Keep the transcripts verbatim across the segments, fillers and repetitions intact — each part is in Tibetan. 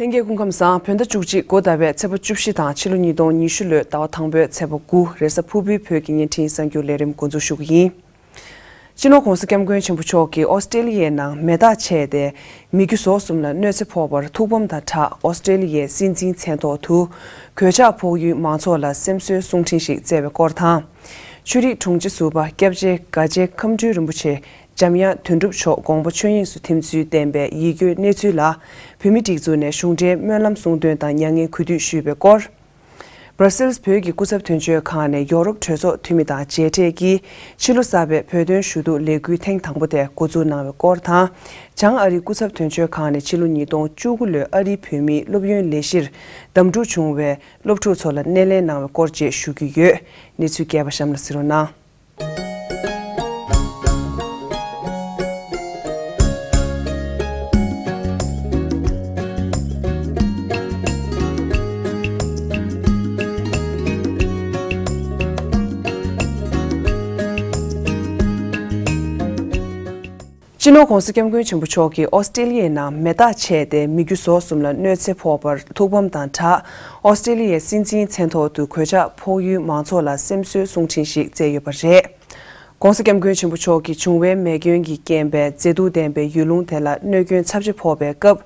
ལྷན་རྒྱས་སྐུ་ཁམས་བཟང་། བོད་ཟླ་བཅུ་གཅིག་འགོ་ཟླ་བའི་ཚེས་པ་བཅུ་བཞི་དང་ཕྱི་ལོ་ཉིས་སྟོང་ཉི་ཤུ་ལོའི་ཟླ་བ་དང་པོའི་ཚེས་པ་དགུ། རེས་གཟའ་ཕུར་བུའི་བོད་ཀྱི་བརྙན་འཕྲིན་གསར་འགྱུར་ལས་རིམ་འགོ་འཛུགས་ཞུ་གི་ཡིན། སྤྱི་ནོར་༧གོང་ས་༧སྐྱབས་མགོན་ཆེན་པོ་མཆོག་གིས་ཨོ་སི་ཀྲེ་ལི་ཡའི་ནང་མེ་སྟག་མཆེད་དེ་མི་རྒྱུ་ཟོག་གསུམ་ལ་གནོད་འཚེ་ཕོག་པར་ཐུགས་ཕམ་དང་སྦྲགས། ཨོ་སི་ཀྲེ་ལི་ཡའི་སྲིད་འཛིན་མཚན་ཐོག་ཏུ་གོད་ཆག་ཕོག་ཡུལ་མང་ཚོགས་ལ་སེམས་གསོའི་གསུང་འཕྲིན་ཞིག་བསྩལ་བའི་སྐོར་དང་། ཆོས་རིག་དྲུང་ཆེ་ཟུར་པ་སྐྱབས་རྗེ་དགའ་རྗེ་ཁམས་སྤྲུལ་རིན་པོ་ཆེ་འཇམ་དབྱངས་དོན་གྲུབ་མཆོག་དགོངས་པ་ཆོས་དབྱིངས་སུ་ཐིམ་ཚུལ་བསྟན་པའི་ཡིད་སྐྱོའི་གནས་ཚུལ་ལ། བོད་མིའི་སྒྲིག་འཛུགས་ནས་གཞུང་འབྲེལ་སྨོན་ལམ་གསུང་འདོན་དང་མྱ་ངན་གུས་འདུད་ཞུས་པའི་སྐོར། སྦར་སིལ་བོད་ཀྱི་སྐུ་ཚབ་དོན་གཅོད་ཁང་ནས་ཡོ་རོབ་གྲོས་ཚོགས་འཐུས་མི་དང་མཇལ་འཕྲད་ཀྱིས་ཕྱི་ལོ་གསར་པའི་བོད་དོན་ཞུ་གཏུག་ལས་འགུལ་ཐེངས་དང་པོ་དེ་འགོ་འཛུགས་གནང་བའི་སྐོར་དང་། བྱང་ཨ་རིའི་སྐུ་ཚབ་དོན་གཅོད་ཁང་ནས་ཕྱི་ལོ་ཉིས་སྟོང་བཅུ་དགུ་ལོའི་ཨ་རིའི་བོད་མིའི་སློབ་ཡོན་ལས་གཞིར་གདམ་འཁྲུག་བྱུང་བའི་སློབ་ཕྲུག་ཚོ་ལ་སྣེ་ལེན་གནང་བའི་སྐོར་བཅས་ཞུ་རྒྱུ་ཡོད། གནས་ཚུལ་རྒྱས་པ་གཤམ་ལ་གཟིགས་རོགས་གནང་། སྤྱི་ནོར་༧གོང་ས་༧སྐྱབས་མགོན་ཆེན་པོ་མཆོག་གིས་ཨོ་སི་ཀྲེ་ལི་ཡའི་ནང་མེ་སྟག་མཆེད་དེ་མི་རྒྱུ་ཟོག་གསུམ་ལ་གནོད་འཚེ་ཕོག་པར་ཐུགས་ཕམ་དང་སྦྲགས། ཨོ་སི་ཀྲེ་ལི་ཡའི་སྲིད་འཛིན་མཚན་ཐོག་ཏུ་གོད་ཆག་ཕོག་ཡུལ་མང་ཚོགས་ལ་སེམས་གསོའི་གསུང་འཕྲིན་ཞིག་བསྩལ་ཡོད་པ་རེད། ༸གོང་ས་༸སྐྱབས་མགོན་ཆེན་པོ་མཆོག་གིས་བྱུང་བའི་མེ་སྐྱོན་གྱི་རྐྱེན་པས་མཛེས་སྡུག་ལྡན་པའི་ཡུལ་ལུང་དེ་ལ་གནོད་སྐྱོན་ཚབས་ཆེ་ཕོག་པའི་སྐབས།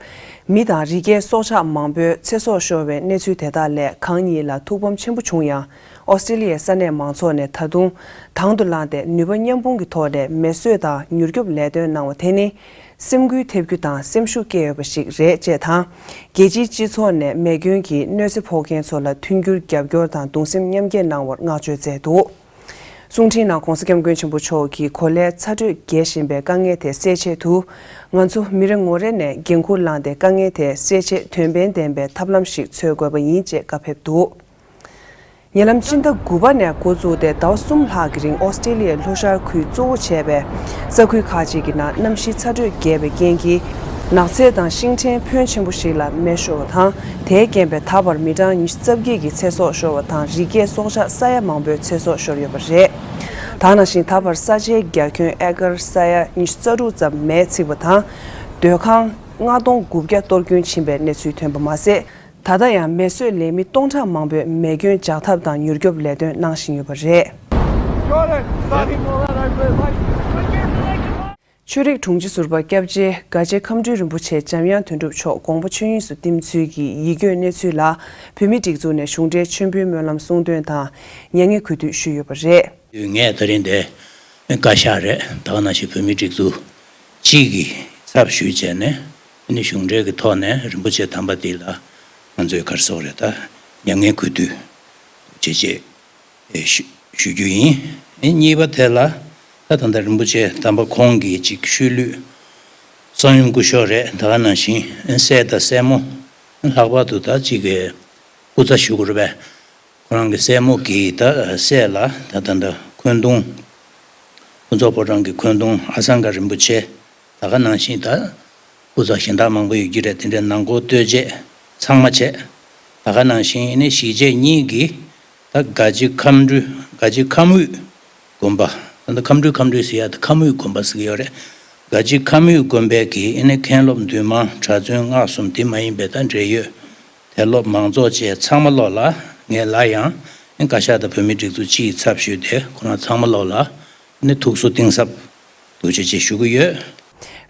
མི་དང་རི་སྐྱེས་སྲོག་ཆགས་མང་པོའི་ཚེ་སྲོག་ཤོར་བའི་གནས་ཚུལ་དེ་དག་ལས་གང་ཉིད་ལ་ཐུགས་ཕམ་ཆེན་པོ་བྱུང་ཡང་། ཨོ་སི་ཀྲེ་ལི་ཡའི་ས་གནས་མང་ཚོགས་ནས་ད་དུང་དང་དུ་བླངས་ཏེ་ནུས་པ་མཉམ་སྤུངས་ཀྱི་ཐོག་ནས་མེ་གསོད་དང་མྱུར་སྐྱོབ་ལས་དོན་གནང་བ་དེ་ནི་སེམས་འགུལ་ཐེབས་རྒྱུ་དང་སེམས་ཤུགས་སྐྱེད་འོས་པ་ཞིག་རེད་ཅེས་དང་། རྒྱལ་སྤྱིའི་སྤྱི་ཚོགས་ནས་མེ་སྐྱོན་གྱི་གནོད་འཚེ་ཕོག་མཁན་ཚོ་ལ་མཐུན་འགྱུར་རྒྱབ་སྐྱོར་དང་གདུང་སེམས་མཉམ་སྐྱེད་གནང་བར་བསྔགས་བརྗོད་མཛད་འདུག་གསུང་འཕྲིན་ནང་༸གོང་ས་༸སྐྱབས་མགོན་ཆེན་པོ་མཆོག་གིས་གོ་ལའི་ཚ་དྲོད་རྒྱས་བཞིན་པའི་དཀའ་ངལ་དེ་སེལ་ཆེད་དུ། ང་ཚོ་མི་རེ་ངོ་རེ་ནས་འགན་འཁུར་བླངས་ཏེ་དཀའ་ངལ་དེ་སེལ་ཆེད་དོན་ཕན་ལྡན་པའི་ཐབས་ལམ་ཞིག་འཚོལ་དགོས་པ་ཡིན་ཅེས་བཀའ་ཕེབས་འདུག་ཉེ་ལམ་སྤྱི་ཟླ་དགུ་པ་ནས་འགོ་བཙུགས་ཏེ་ཟླ་བ་གསུམ་ལྷག་གི་རིང་ཨོ་སི་ཀྲེ་ལི་ཡའི་ལྷོ་ཤར་ཁུལ་གཙོ་བོ་བྱས་པའི་ས་ཁུལ་ཁག་ཅིག་གི་ནང་གནམ་གཤིས་ཚ་དྲོད་རྒྱས་པའི་རྐྱེན་གྱིས། ནགས་ཚལ་དང་ཤིང་ཕྲན་ཕོན་ཆེན་པོ་ཞིག་ལ་མེ་ཤོར་བ་དང་། དེའི་རྐྱེན་པས་ད་བར་མི་གྲངས་ཉི་ཤུ་རྩ་བརྒྱད་ཀྱི་ཚེ་སྲོག་ཤོར་བ་དང་། རི་སྐྱེས་སྲོག་ཆགས་ས་ཡ་མང་པོའི་ཚེ་སྲོག་ཤོར་ཡོད་པ་རེད། ད་ག་ནང་བཞིན་ད་བར་ས་ཆའི་རྒྱ་ཁྱོན་ཨེ་ཀར་ས་ཡ་ཉི་ཤུ་རྩ་དྲུག་ཙམ་མེས་ཚིག་པ་དང་། སྡོད་ཁང་ལྔ་སྟོང་དགུ་བརྒྱ་གཏོར་སྐྱོན་ཕྱིན་པའི་གནས་ཚུལ་ཐོན་པ་མ་ཟད། ད་ལྟ་ཡང་མེ་གསོད་ལས་མི་སྟོང་ཕྲག་མང་པོས་མེ་སྐྱོན་འཇགས་ཐབས་དང་མྱུར་སྐྱོབ་ལས་དོན་གནང་བཞིན་ཡོད་པ་རེད། ཆོས་རིག་དྲུང་ཆེ་ཟུར་པ་སྐྱབས་རྗེ་དགའ་རྗེ་ཁམས་སྤྲུལ་རིན་པོ་ཆེ་འཇམ་དབྱངས་དོན་གྲུབ་མཆོག་དགོངས་པ་ཆོས་དབྱིངས་སུ་བསྟིམ་ཚུལ་གྱི་ཡིད་སྐྱོའི་གནས་ཚུལ་ལ། བོད་མིའི་སྒྲིག་འཛུགས་ནས་གཞུང་འབྲེལ་མཆོད་འབུལ་སྨོན་ལམ་གསུང་འདོན་དང་། མྱ་ངན་གུས་འདུད་ཞུས་ཡོད་པ་རེད། ངས་ད་རིང་འདི་བཀའ་ཤག་རེད། ད་ག་ནང་བཞིན་བོད་མིའི་སྒྲིག་འཛུགས་གཅིག་གི་ཚབ་ཞུས་བྱས་ནས། ཨ་ནི་གཞུང་འབྲེལ་གྱི་ཐོག་ནས་རིན་པོ་ཆེ་དམ་པ་འདི་ལ་ང་ཚོས་ག་རེ་ཟེར་དགོས་རེད། ད་མྱ་ངན་གུས་འདུད་བྱེད་ཆེད་ཞུ་ཞུ་རྒྱུ་ཡིན། ཨ་ནི་གཉིས་པ་དེ་ལ་ད་ད་ལྟ་རིན་པོ་ཆེ་དམ་པ་ཁོང་གི་ཅིག་ཤུལ་ལུས་གསང་ཡུམ་སྐུ་གཤོགས་རེད། ད་ག་ནང་བཞིན་ཨ་ནི་སྲས་དང་སྲས་མོ། ཨ་ནི་ལྷག་པར་དུ་ད་ཅིག་གི་སྐུ་ཚ་ཞུ་དགོས་རེད་པས། ཁོ་རང་གི་སྲས་མོ་གི་ད་སྲས་ལ་ད་ད་ད་འཁོན་དུང་། ཕུན་ཚོགས་ཕོ་བྲང་གི་འཁོན་དུང་ཨ་སངྒ་རིན་པོ་ཆེ། ད་ག་ནང་བཞིན་ད་སྐུ་ཚ་གཞན་དག་མང་པོ་ཡོད་ཀྱི་རེད། དེ་འདྲའི་ནང་སྐོར་ལྟོས་བཅས་ཚང་མ་བྱས། ད་ག་ནང་བཞིན་ཨ་ནི་གཞིས་བྱེས་གཉིས་ཀྱི་ད་དགའ་བྱེད་ཁམས་སྤྲུལ། དགའ་བྱེད་ཁམས་དབུས་དགོན་པ། ད་ལྟ་ཁམས་སྤྲུལ་ཁམས་སྤྲུལ་ཟེར་ཡ་དེ་ཁམས་དབུས་དགོན་པ་ཟེར་གྱི་ཡོད་རེད། དགའ་བྱེད་ཁམས་དབུས་དགོན་པའི་གི་ཨ་ནི་མཁན་སློབ་འདུས་མང་གྲྭ་བཙུན་སྔགས་གསུམ་དེ་མ་ཡིན་པའི་ད་འབྲེལ་ཡོད། དེ་སློབ་མང་ཚོགས་བཅས་ཚང་མ་ལོག་ལ་ངས་ལ་ཡང་བཀའ་ཤག་དང་བོད་མིའི་སྒྲིག་འཛུགས་སྤྱི་ཡི་ཚབ་ཞུས་ཏེ་ཁོ་རང་ཚང་མ་ལོག་ལ་ནི་ཐུགས་གསོ་གཏིང་ཟབ་ཐུགས་རྗེ་ཆེ་ཞུ་གི་ཡོད།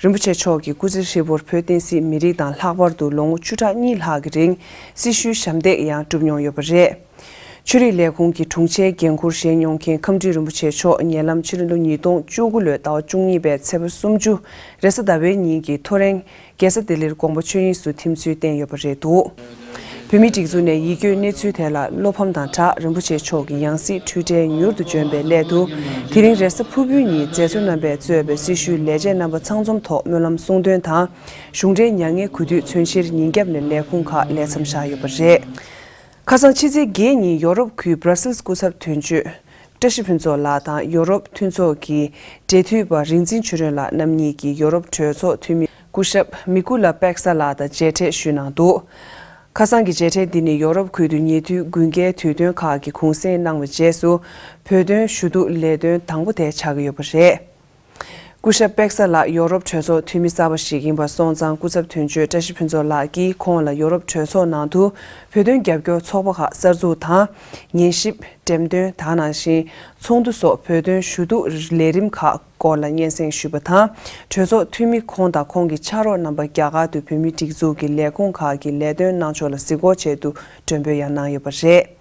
རིན་པོ་ཆེ་མཆོག་གི་སྐུ་ཚེ་ཧྲིལ་པོར་བོད་བསྟན་སྲིད་མི་རིགས་དང་ལྷག་པར་དུ་ལོ་ངོ་བཅུ་ཕྲག་གཉིས་ལྷག་གི་རིང་སྲི་ཞུའི་ཞབས་འདེགས་ཡང་བསྒྲུབས་མྱོང་ཡོད་པ་རེད། ཆོས་རིག་ལས་ཁུངས་ཀྱི་དྲུང་ཆེའི་འགན་འཁུར་བཞེས་མྱོང་མཁན་ཁམས་སྤྲུལ་རིན་པོ་ཆེ་མཆོག་ཉེ་ལམ་ཕྱི་ལོ་ཉིས་སྟོང་བཅུ་དགུ་ལོའི་ཟླ་བ་བཅུ་གཉིས་པའི་ཚེས་པ་སུམ་ཅུ་རེས་གཟའ་ཟླ་བའི་ཉིན་གྱི་ཐོ་རེངས་རྒྱལ་ས་ལྡི་ལིར་དགོངས་པ་ཆོས་དབྱིངས་སུ་ཐིམ་ཚུལ་བསྟན་ཡོད་པ་རེད་འདུག་བོད་མིའི་སྒྲིག་འཛུགས་ནས་ཡིད་སྐྱོའི་གནས་ཚུལ་དེ་ལ་བློ་ཕམ་དང་སྦྲགས། རིན་པོ་ཆེ་མཆོག་གི་ཡང་སྲིད་འཁྲུལ་བྲལ་མྱུར་དུ་འབྱོན་པའི་སླད་དུ། དེ་རིང་རེས་གཟའ་ཕུར་བུའི་ཉིན་མཛད་གཙོ་རྣམ་པས་གཙོས་པའི་སྲི་ཞུའི་ལས་བྱེད་རྣམ་པ་ཚང་འཛོམས་ཐོག་སྨོན་ལམ་གསུང་འདོན་དང་། གཞུང་འབྲེལ་མྱ་ངན་གུས་འདུད་མཚོན་ཕྱིར་ཉིན་རྒྱབ་ནས་ལས་ཁུངས་ཁག་ལས་མཚམས་བཞག་ཡོད་པ་རེད། ཁ་སང་ཕྱི་ཚེས་བརྒྱད་ཉིན་ཡོ་རོབ་ཁུལ་སྦྲ་སིལ་སྐུ་ཚབ་དོན་གཅོད་བཀྲ་ཤིས་ཕུན་ཚོགས་ལགས་དང་ཡོ་རོབ་མཐུན་ཚོགས་ཀྱི་འབྲེལ་མཐུད་པ་རིག་འཛིན་ཆོས་སྒྲོན་ལགས་རྣམ་གཉིས་ཀྱིས་ཡོ་རོབ་གྲོས་ཚོགས་འཐུས་མི་སྐུ་ཞབས་མི་ཀུ་ལ་པེག་ས་ལགས་དང་མཇལ་འཕྲད་ཞུས་གནང་འདུག་ཁ་སང་གི་མཇལ་འཕྲད་འདི་ནི་ཡོ་རོབ་ཁུལ་དུ་ཉེ་དུས་དགུན་ཁའི་དུས་སྟོན་ཁག་གི་གུང་སེང་གནང་བའི་རྗེས་སུ་བོད་དོན་ཞུ་གཏུག་ལས་དོན་དང་པོ་དེ་ཆགས་ཀྱི་ཡོད་པ་རེད། སྐུ་ཞབས་པེག་ས་ལགས་ཡོ་རོབ་གྲོས་ཚོགས་འཐུས་མི་གསར་པ་ཞིག་ཡིན་པ་སོང་ཙང་། སྐུ་ཚབ་དོན་གཅོད་བཀྲ་ཤིས་ཕུན་ཚོགས་ལགས་ཀྱིས་ཁོང་ལ་ཡོ་རོབ་གྲོས་ཚོགས་ནང་དུ་བོད་དོན་རྒྱབ་སྐྱོར་ཚོགས་པ་ཁག་གསར་འཛུགས་དང་། ཉན་ཞིབ། འགྲེམས་སྟོན་དང་། ནང་བཞིན་ཚོགས་འདུ་སོགས་བོད་དོན་ཞུ་གཏུག་ལས་རིམ་ཁག་སྐོར་ལ་སྙན་སེང་ཞུས་པ་དང་། གྲོས་ཚོགས་འཐུས་མི་ཁོང་དང་ཁོང་གི་ཕྱག་རོགས་རྣམ་པ་རྒྱ་གར་དུ་བོད་མིའི་སྒྲིག་འཛུགས་ཀྱི་ལས་ཁུངས་ཁག་གི་ལས་དོན་གནང་ཕྱོགས་ལ་གཟིགས་སྐོར་ཆེད་དུ་མགྲོན་འབོད་ཡང་གནང་ཡོད་པ་རེད།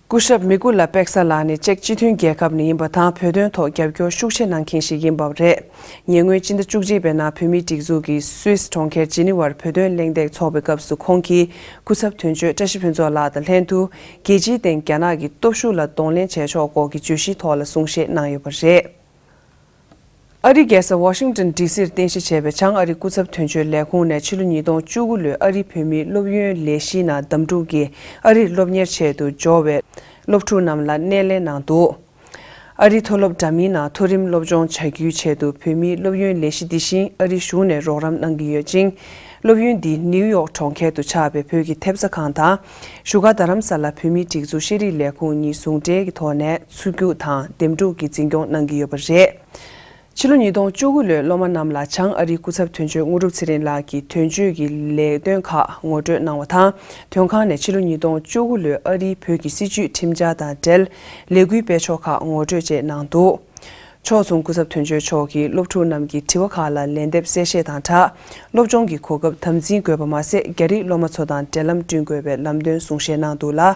སྐུ་ཞབས་མི་ཀུ་ལ་པེག་ས་ལགས་ནི་ཅེཀ་སྤྱི་མཐུན་རྒྱལ་ཁབ་ནས་ཡིན་པ་དང་། བོད་དོན་ཐོག་རྒྱབ་སྐྱོར་ཤུགས་ཆེ་གནང་མཁན་ཞིག་ཡིན་པ་རེད། ཉེ་སྔོན་སྤྱི་ཟླ་བཅུ་གཅིག་པའི་ནང་བོད་མིའི་སྒྲིག་འཛུགས་ཀྱིས་སུད་སི་གྲོང་ཁྱེར་ཇི་ནི་ཝར་བོད་དོན་གླེང་སྟེགས་འཚོགས་པའི་སྐབས་སུ། ཁོང་གིས་སྐུ་ཚབ་དོན་གཅོད་བཀྲ་ཤིས་ཕུན་ཚོགས་ལགས་དང་ལྷན་དུ། རྒྱལ་སྤྱིའི་སྟེང་རྒྱ་ནག་གི་སྟོབས་ཤུགས་ལ་གདོང་ལེན་བྱས་ཕྱོགས་སྐོར་གྱི་བརྗོད་གཞིའི་ཐོག་ལ་གསུང་བཤད་གནང་ཡོད་པ་རེད། ཨ་རིའི་རྒྱལ་ས་ཝ་ཤིང་ཏོན་ཌི་སིར་རྟེན་གཞི་བྱས་པའི་བྱང་ཨ་རི་སྐུ་ཚབ་དོན་གཅོད་ལས་ཁུངས་ནས་ཕྱི་ལོ་ཉིས་སྟོང་བཅུ་དགུ་ལོའི་ཨ་རིའི་བོད་མིའི་སློབ་ཡོན་ལས་གཞིའི་ནང་འདེམས་སྒྲུག་གིས་ཨ་རིར་སློབ་གཉེར་ཆེད་དུ་འབྱོར་བའི་སློབ་ཕྲུག་རྣམས་ལ་སྣེ་ལེན་གནང་འདུག་ཨ་རིའི་མཐོ་སློབ་འདྲ་མིན་ནང་མཐོ་རིམ་སློབ་སྦྱོང་བྱ་རྒྱུའི་ཆེད་དུ་བོད་མིའི་སློབ་ཡོན་ལས་གཞི་འདི་བཞིན་ཨ་རིའི་གཞུང་ནས་རོགས་རམ་གནང་གི་ཡོད་ཅིང་། སློབ་ཡོན་འདི་ནིའུ་ཡོག་གྲོང་ཁྱེར་དུ་ཆགས་པའི་བོད་ཀྱི་ཐེབས་རྩ་ཁང་དང་། བཞུགས་སྒར་རྡ་རམ་ས་ལ་བོད་མིའི་སྒྲིག་འཛུགས་ཤེས་རིག་ལས་ཁུངས་གཉིས་ཟུང་འབྲེལ་གྱི་ཐོག་ནས་ཚུར་རྒྱུག་དང་འདེམས་སྒྲུག་གིས་འཛིན་སྐྱོང་གནང་གི་ཡོད་པ་རེད། ཕྱི་ལོ་ཉིས་སྟོང་བཅུ་དགུ་ལོའི་སློབ་མ་རྣམས་ལ་བྱང་ཨ་རིའི་སྐུ་ཚབ་དོན་གཅོད་དངོས་གྲུབ་ཚེ་རིང་ལགས་ཀྱིས་དོན་གཅོད་ཀྱི་ལས་དོན་ཁག་ངོ་སྤྲོད་གནང་བ་དང་། དོན་ཁང་ནས་ཕྱི་ལོ་ཉིས་སྟོང་བཅུ་དགུ་ལོའི་ཨ་རིའི་བོད་ཀྱི་སྲིད་བྱུས་ཁྲིམས་འཆར་དང་འབྲེལ་ལས་འགུལ་སྤེལ་ཕྱོགས་ཁག་ངོ་སྤྲོད་བཅས་གནང་འདུག་ཕྱོགས་མཚུངས་སྐུ་ཚབ་དོན་གཅོད་མཆོག་གིས་སློབ་ཕྲུག་རྣམས་ཀྱི་དྲི་བ་ཁག་ལ་ལན་འདེབས་གསལ་བཤད་དང་སྦྲགས། སློབ་སྦྱོང་གི་གོ་སྐབས་དམ་འཛིན་དགོས་པ་མ་ཟད། རྒྱ་རིགས་སློབ་མ་ཚོ་དང་འབྲེལ་ལམ་བསྐྲུན་དགོས་པའི་ལམ་སྟོན་གསུང་བཤད་གནང་འདུག་ལ།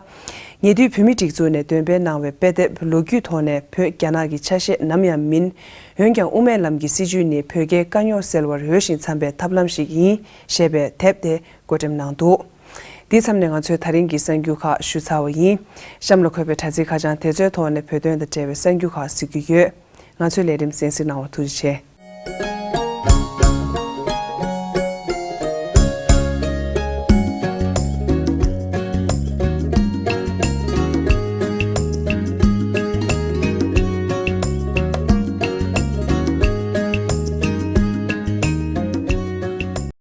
ཉེ་དུས་བོད་མིའི་སྒྲིག་འཛུགས་ནས་འདོན་སྤེལ་གནང་བའི་དཔེ་དེབ་ལོ་རྒྱུས་ཐོག་ནས་བོད་རྒྱ་ནག་གི་ཆ་ཤས་ནམ་ཡང་མིན། འོན་ཀྱང་དབུ་མའི་ལམ་གྱི་སྲིད་བྱུས་ནི་བོད་རྒྱའི་དཀའ་རྙོག་སེལ་བར་འོས་ཤིང་འཚམ་པའི་ཐབས་ལམ་ཞིག་ཡིན་ཞེས་པའི་དེབ་དེ་བཀོད་འགྲེམས་གནང་འདུག་འདི་མཚམས་ནས་ང་ཚོའི་ད་རིང་གི་གསར་འགྱུར་ཁག་ཞུས་ཚར་བ་ཡིན། གཤམ་ལ་འཁོད་པའི་དྲ་ཚིགས་ཁ་བྱང་དེ་ཚོའི་ཐོག་ནས་བོད་དོན་དང་འབྲེལ་བའི་གསར་འགྱུར་ཁག་གཟིགས་རྒྱུ་ཡོད། ང་ཚོའི་ལས་རིམ་གསན་གཟིགས་གནང་བར་ཐུགས་རྗེ་ཆེ།